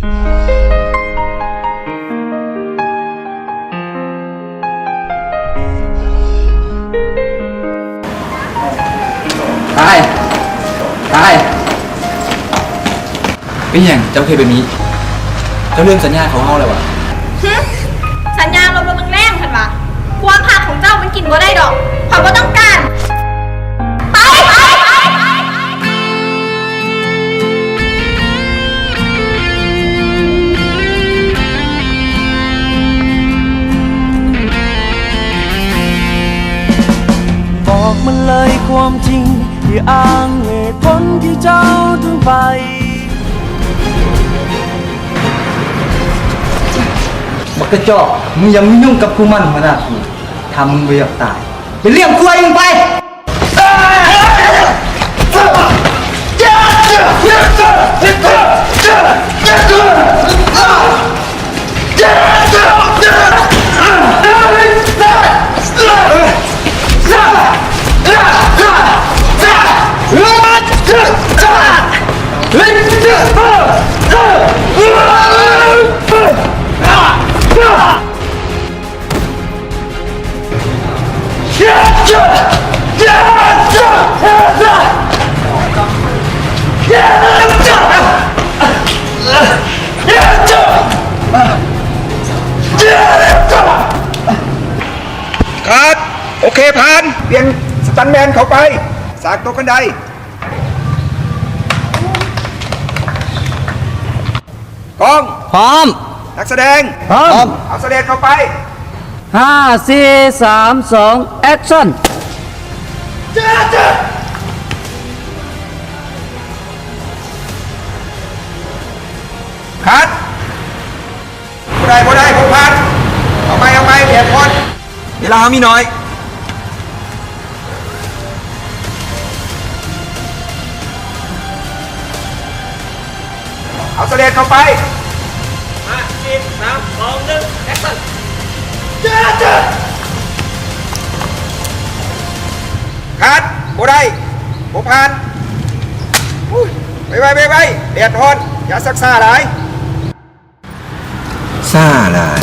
ຕາຍ! ຕາຍ! ເປັນຫຍັງເຈົ້າເຮັດແບບນີ້? ເຈົ້າລືມສັນຍາຂອງເຮົາແລ້ວຫວາ? ຫຶ? ສັນຍາລົມແຮງໆຫັ້ນຫວາ? ຄວາມຮັກຂອງເຈົ້າມັນກິນບໍ່ໄດ້ດອກ. ຂ້ອຍບໍ່ຕ້ອງການ. ໄປ! ໄປ! ໄປ! ໄປ! ບອກມາເລີຍຄວາມຈິງ ທີ່ອ້າງເຫດຜົນທີ່ເຈົ້າເຖິງໄປ. ບັກກະຈອກ, ມຶງຢ່າມາຫຍຸ້ງກັບພວກມັນ, ຫົວໜ້າກູ. ຖ້າມຶງບໍ່ຢາກຕາຍ, ໄປລ້ຽງຄວາຍມຶງໄປ! ຄັດ! ໂອເຄ ຜ່ານ. ປ່ຽນສະຕັນແມນເຂົ້າໄປ. ສາກຕົກບັນໄດ. ກ້ອງ ພ້ອມ. ນັກສະແດງ ພ້ອມ. ເອົາສະເລັດເຂົ້າໄປ. ຫ້າ ສີ່ ສາມ ສອງ ແອັກຊັນ. ຄັດ! ບໍ່ໄດ້ ບໍ່ໄດ້ ບໍ່ຜ່ານ. ເອົາໃໝ່ ເອົາໃໝ່ ແບບຜ່ອນ. ເວລາເຮົາມີໜ້ອຍ. ເອົາສະເລັດເຂົ້າໄປ. ຫ້າ ສີ່ ສາມ ສອງ ໜຶ່ງ ແອັກຊັນ. ຄັດ! ບໍ່ໄດ້ ບໍ່ຜ່ານ. ອຸ້ຍ ໄວໆ ໄວໆ ແດດຮ້ອນ. ຢ່າຊັກຊ້າຫຼາຍ. ຊ້າຫຼາຍ.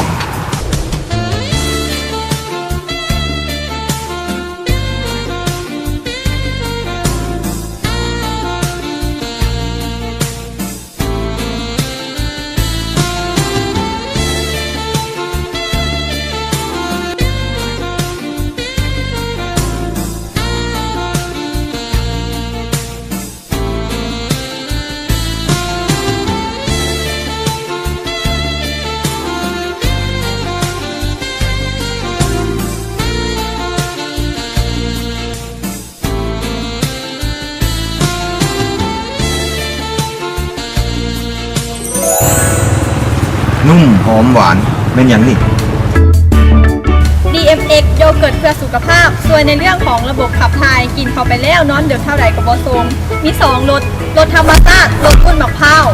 ນຸ້ມຫອມຫວານ ແມ່ນຫຍັງນີ້? ດີເອັມເອັກ ໂຢເກີດເພື່ອສຸຂະພາບ ຊ່ວຍໃນເລື່ອງຂອງລະບົບຂັບຖ່າຍ, ກິນເຂົ້າໄປແລ້ວນອນເດິກເທົ່າໃດກໍບໍ່ໂຊມ. ມີສອງລົດ, ລົດທຳມະຊາດ, ລົດອຸ່ນໝາກພ້າວ.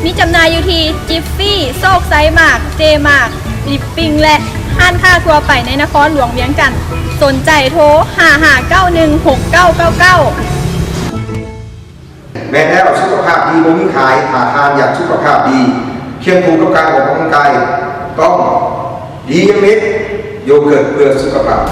ມີຈຳໜ່າຍຢູ່ທີ່ ຈິບຟີ, ໂຊກໄຊມາກ, ເຈມາກ, ລິບປິງ ແລະ ຮ້ານຄ້າທົ່ວໄປໃນນະຄອນຫຼວງວຽງຈັນ. ສົນໃຈໂທ ຫ້າຫ້າເກົ້າໜຶ່ງ ຫົກເກົ້າເກົ້າເກົ້າ. ແມ່ນແລ້ວ, ສຸຂະພາບດີບໍ່ມີຂາຍ. ຖ້າທ່ານຢາກສຸຂະພາບດີຄຽງຄູ່ກັບການອອກກຳລັງກາຍ, ຕ້ອງ ດີເອັມເອັກ ໂຢເກີດເພື່ອສຸຂະພາບ.